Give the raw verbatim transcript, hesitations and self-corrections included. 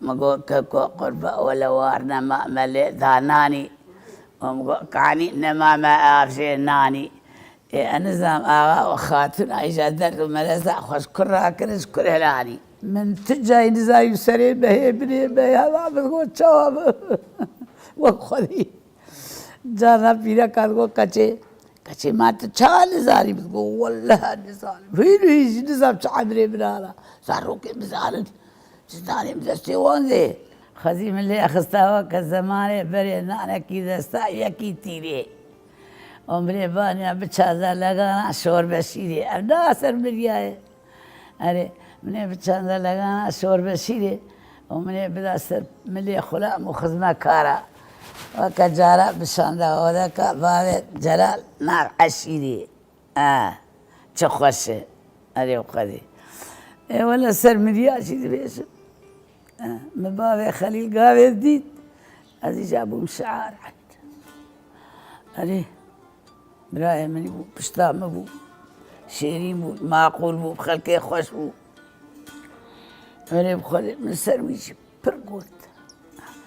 Min got, "Keko qurba, wele war nema, me lê da nanî." Min got, "Kanî nema me avjê nanî." Ê, ez nizam axa û xatûn a îja derd û mereza xwe ji kur rakir, ji kur helanî. Min tu cayî nizayî serê me hê binê me hema min got, "Çawa bi?" Wek xwedî. Carna pîreka digot, "Keçê, keçê ma tu çawa nizanî?" Min digot, "Welle nizanim. Hîn û hîn jî nizam çi emrê min ana. Zarokê bizanin. Ji danê min destê wan dê." Xwezî min lê xista weke zemanê berê nanekî desta yekî tîrê. Û min ê baniya biçanda legana şorbe şîrê. Ev na ser miriyaye. Erê, min ê biçanda legana şorbe şîrê û min ê bida ser milê xulam û xizmekara. Weke cara bişanda odeka bavê Celal nar eşîrê. A, çi xweş e. Erê xwedê. Ê wele ser miriya jî dibêjim. A, min bavê Xelîl gavê dît. Ez îca bûm şiar. Erê. Birayê min bû, pişta min bû. Şêrîn bû, maqûl bû, bi xelkê xweş bû. Erê bi xwedê min ser wî jî pir got.